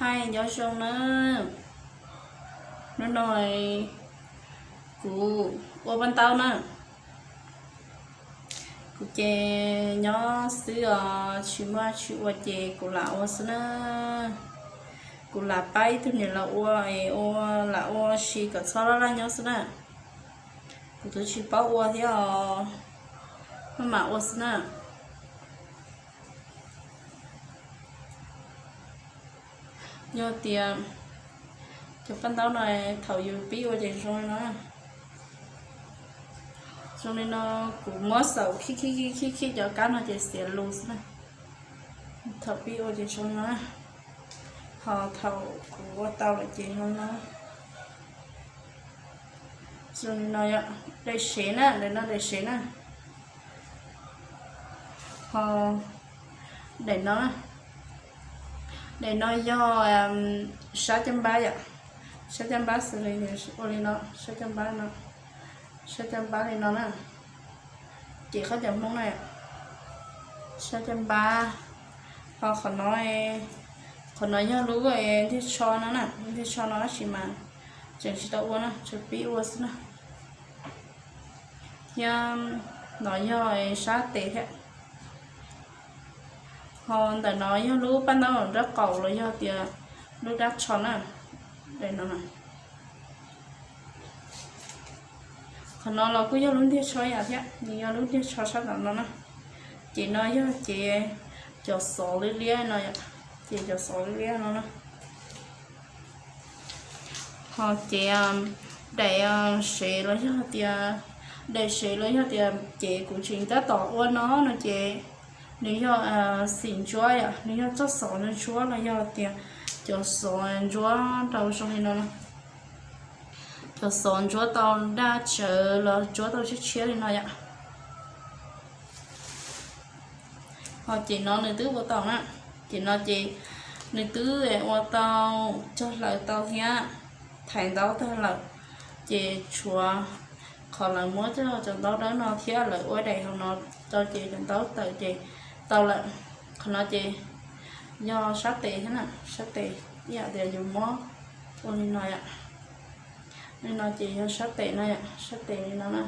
Hais nyob zoo na, hnub no kuv ua paj ntaub na. Kuv ces nyob xwb os, tsis muaj tsis ua ces kuv lam ua xwb na. Kuv lam pab ib tug niam los ua es ua, lam ua si kom txhob laj laj nyob xwb na. Kuv twb tsis paub ua thiab os, maj mam ua xwb na. Yog tias cov paj ntaub no thaum yus pib ua ces zoo li no, zoo li no, kuv muab xaum khib khib khib khib cov kab no ces xiav lus xwb na. Thaum pib ua ces zoo li no, ho thaum kuv ua tau lawm ces zoo li no. Zoo li no yom, daim sev na, daim no daim sev na. Ho daim no, daim no yog sab caj npab yom, sab caj npab xws li ua li no, sab caj npab no, sab caj npab li no na, ces qhov cov Hmoob na, sab caj npab. Ho qhov no, qhov no yog lub ntiag tsho no na, ntiag tsho no tab sis mas tseem tsis tau ua na, tseem pib ua xwb na. Thiab no yog sab tes thiab. Ho ntawm no yog lub paj ntaub nraub qaum los yog tias lub dab tsho na. Qhov no los kuj yog lub ntiag tsho ib yam thiab, nws yog lub ntiag tsho sab tom no na. Ces no yog ces cov xov liab liab no yom, ces cov xov liab liab no na. Ho ces daim sev los yog tias, daim sev los yog tias ces kuv tseem tab tom ua no no ces nws yog xim ntsuab yom, nws yog txoj xov ntsuab los yog tias cov xov ntsuab rau zoo li no, cov xov ntsuab tau daj tsawv los ntsuab tau tshiab tshiab li no yom. Ho ces no nws twb ua tau na, ces no ces nws twb ua tau, cog hlaws tau thiab, thaiv ntaub tag lawm, ces tshuav qhov lawv muab coj cov ntaub dawb no thiab lawv ua daim hauv no rau ces cov ntaub tawm ces tau lawm. Qhov no ces yog sab tes thiab na, sab tes ib yam tias yus muab ua li no yom. Li no ces yog sab tes no yom, sab tes li no na.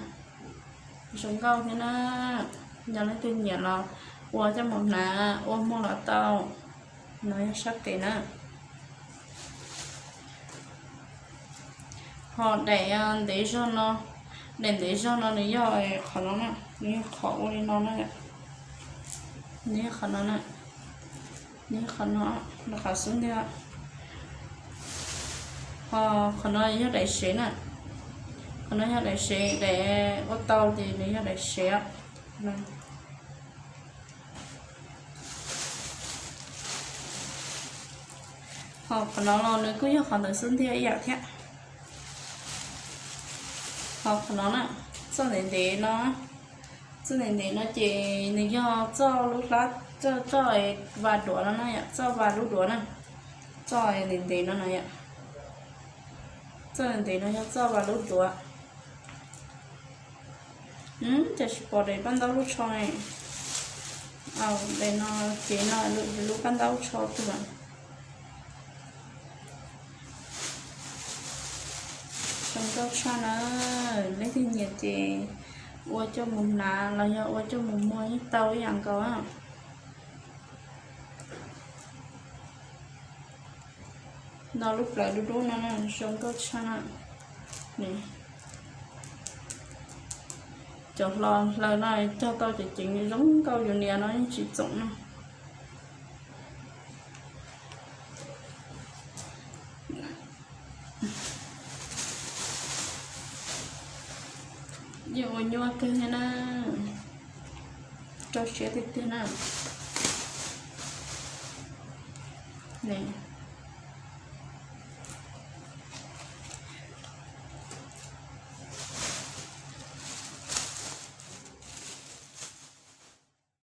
Zoo nkauj thiab na, yog leej twg nyiam los ua coj mus hnav ua muag los tau. No yog sab tes na. Ho daim ntev zog no, daim ntev zog no nws yog qhov no na, nws yog qhov ua li no na, nws yog qhov no na, nws yog qhov no, nws qhov xub ntiag. Ho qhov no yog daim sev na, qhov no yog daim sev, daim ua tau ces nws yog daim sev. Ho qhov no los nws kuj yog qhov ntawd xub ntiag ib yam thiab. Ho qhov no na, txoj ntev ntev no, txoj ntev ntev no ces nws yog txoj lub hlab, txoj, txoj vas duav no na yom, txoj vas lub duav na, txoj ntev ntev no na yom, txoj ntev ntev no yog txoj vas lub duav. Cas tsis pom daim paj ntaub lub tsho ne? Daim no, ces no lub paj ntaub tsho tuaj. Zoo nkauj tshaj na, leej twg nyiam ces ua coj mus hnav los yog ua coj mus muag yeej tau ib yam nkaus. No lub plawv dub dub no zoo nkauj tshaj na. Cov hlo hlaws no cog tau ces ceev zoo nkauj, yus nias no yeej tsis txoom na. Yeej ua nyuaj kawg thiab na, rau siab tiag tiag na.